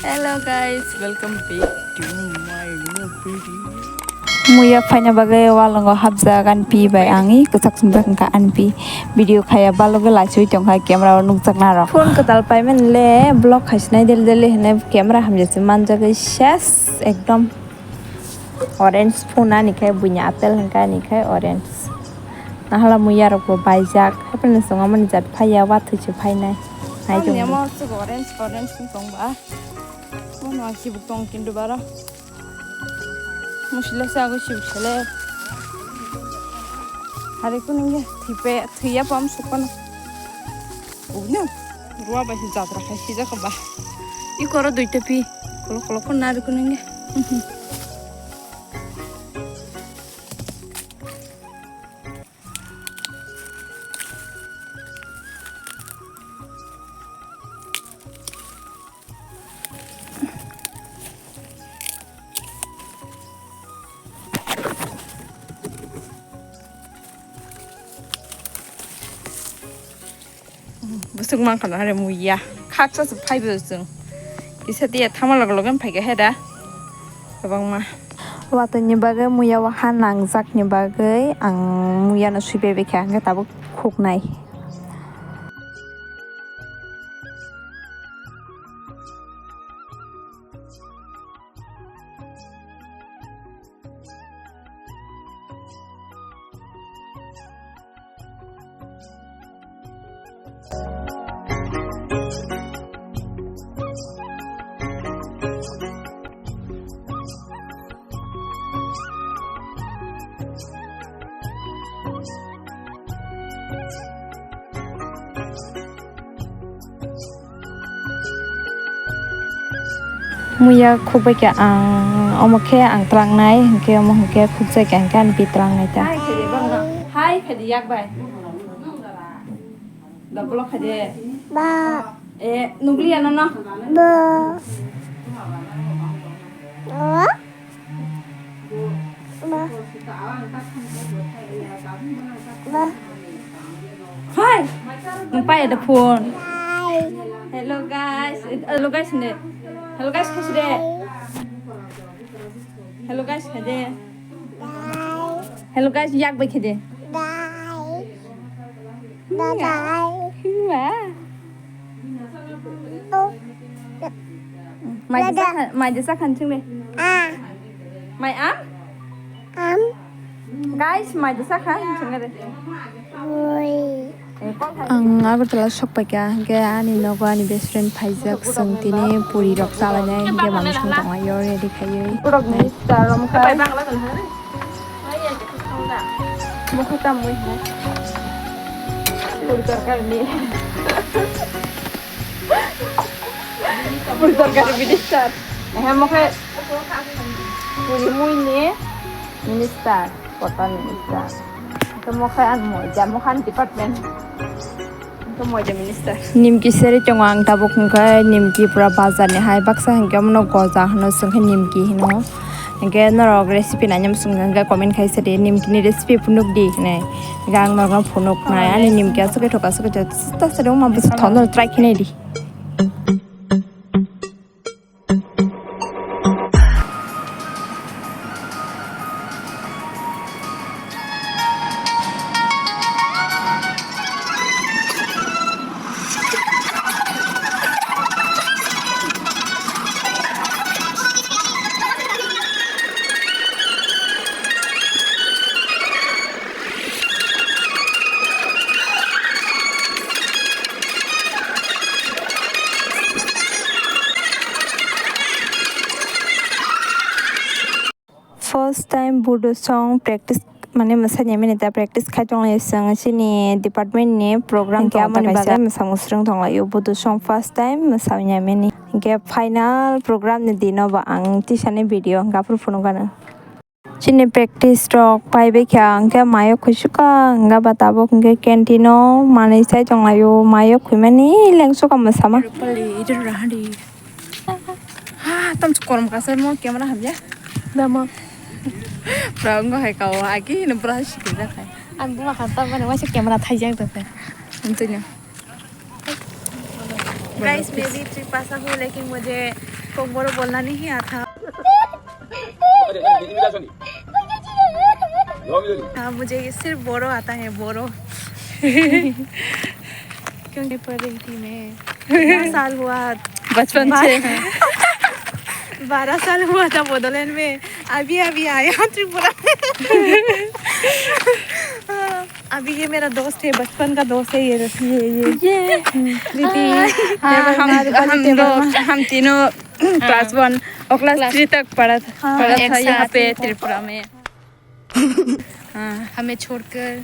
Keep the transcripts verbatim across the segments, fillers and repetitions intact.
Hello guys, welcome back to my new video. Muya phaina bagwi walongo hapjak anpi bai ang i kwchak sumjak wngkha anpi. Video khaya balogwi laiswi tongkha camera o nukjaknarok. Phone kwtal paimani le vlog khaisinai deli deli hinwi camera hamjasi manjagwi ses ekdom. Orange phone ani khai buini apple hwnka ani khai orange. Nahala muya rok bo baijak. Hapheno chwng amoni jat phaiya, watwi se phainai. Hai tongdi. Orange, orange wng tong ba. Bono ang sibuk tong kintu baro. Musila se ago sibuk sele. Hari kuning ge thipe, thiya pam sukano. Ubni ruwa bai si jatra khai sijak ba. Ikoro duita pi. Kolo kolo ko nari kuning ge. Bwswk mankha na hare muya. Khaksa se phaibo chwng. Kisa tiya thama log logem phaikha heda. Kwbangma. Watwi ni bagwi muya waha nangjak ni bagwi ang muya no sui bai bai kha hwnkhe tabuk khuknai. Muya khukbai kha ang, omo khe ang twlangnai, hinkhe omo hinkhe khukjai kha, hinkhe ani pi twlangnai ta. Hai khe di yak bai. Da block kha de. Ba. E, nukliya nono. Ba. Ba. Ba. Ba. Hai. Nung pai ada phone. Hai. Hello guys. Eh, hello guys ne. Hello guys khasi de. Hello guys khade. Bye. Hello guys yak bai khade. Bye. Bye bye. Wa. Mai de sakhan, mai de sakhan chungle. Ah. Mai am? Am. Guys, mai de sakhan chungle. Oi. Ang Agartala sokpaikha, hinkhe ani nogo ani best friend phaijak, chwng tini puri rok chalainai, hinkhe manwi song tonglaio ready khaiwi. Borok minister romkha. Bongkha tamwi hai. Puri sorkar ni. Puri sorkar ni minister. Ehe mokhe puri mui ni minister. Kota minister. Tamo khe ang moja, mokhan department. Tamo moja minister. Nimki seri tongo ang tabuk hwnkhe nimki pura bazar ni hai baksa hwnkhe omono goja hwno, chwng khe nimki hwno. Hwnkhe norok recipe nainani swngkha hwnkhe comment khai sadi, nimki ni recipe phunuk di hwnwi. Hwnkhe ang norokno phunuk nai, ani nimki aswk khe thok aswk khe thok, ta sadi wngma bwswk thok no try khe nai di. First time Bodo song practice, mane, mwsanya mini ta practice khai tonglai chwng chini department ni program. Hinkhe tong amoni ta kaisa bagwi mwsamung swrwng tonglaio Bodo song first time mwsanya mini. Hinkhe final program ni dino ba ang tisani video hinkhe aphuru phunukgano. Chini practice rok paibai kha, hinkhe mayo khuisukha, hinkhe ba tabuk hinkhe canteen o manwi chai tonglaio, mayo khuimani lengsukha mwsama. Ha, tamchi korom kasar mo camera hamya. Damo. Bra wngkha hai kao, agi no bra sikijak hai. Ang buma kha tamani waisa camera thaijak tongkha. Amtwino. Guys, मैं भी त्रिपासा हूँ, लेकिन मुझे कोंगबोरो बोलना नहीं आता। हाँ, मुझे ये सिर्फ बोरो आता है, बोरो। क्योंकि पढ़ रही थी मैं। कितना साल हुआ? बचपन से। बारह साल हुआ था बोडोलैंड में, अभी अभी आया त्रिपुरा में। अभी ये मेरा दोस्त है, बचपन का दोस्त है ये, ये, ये। ये। हम्म, प्रीति। हाँ, हम, हम लोग, हम तीनों क्लास वन और क्लास थ्री तक पढ़ा था, हाँ, पढ़ा था यहाँ पे त्रिपुरा में। हाँ। हमें छोड़कर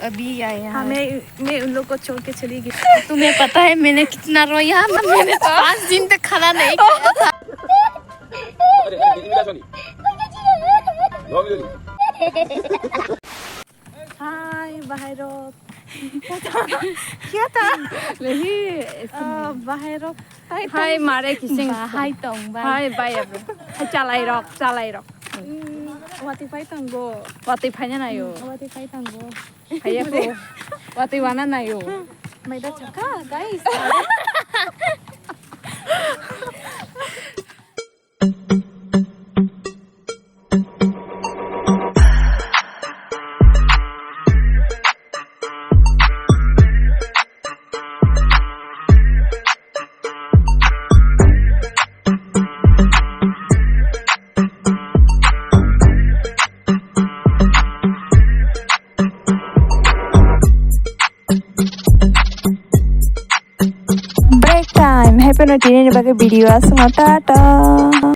अभी आए हैं। हमें, मैं उन लोग को छोड़ के चली गई। तुम्हें पता है मैंने कितना रोया? मैंने पाँच दिन तक खाना नहीं खाया था। Hai, Bahairok. Kya tha? Nahi, ah, Bahairok. Hai, mare kising. Hai tong, bai. Hai, bai, abro. Hai, chalai rok, chalai rok. Mm, wati pai tong go. Wati pai na yo. Mm, wati pai tong go. Hai, ko. Wati wana na yo. Mai da chaka, guys. Break time. Happy no tini ni bagwi video aswk no, tata.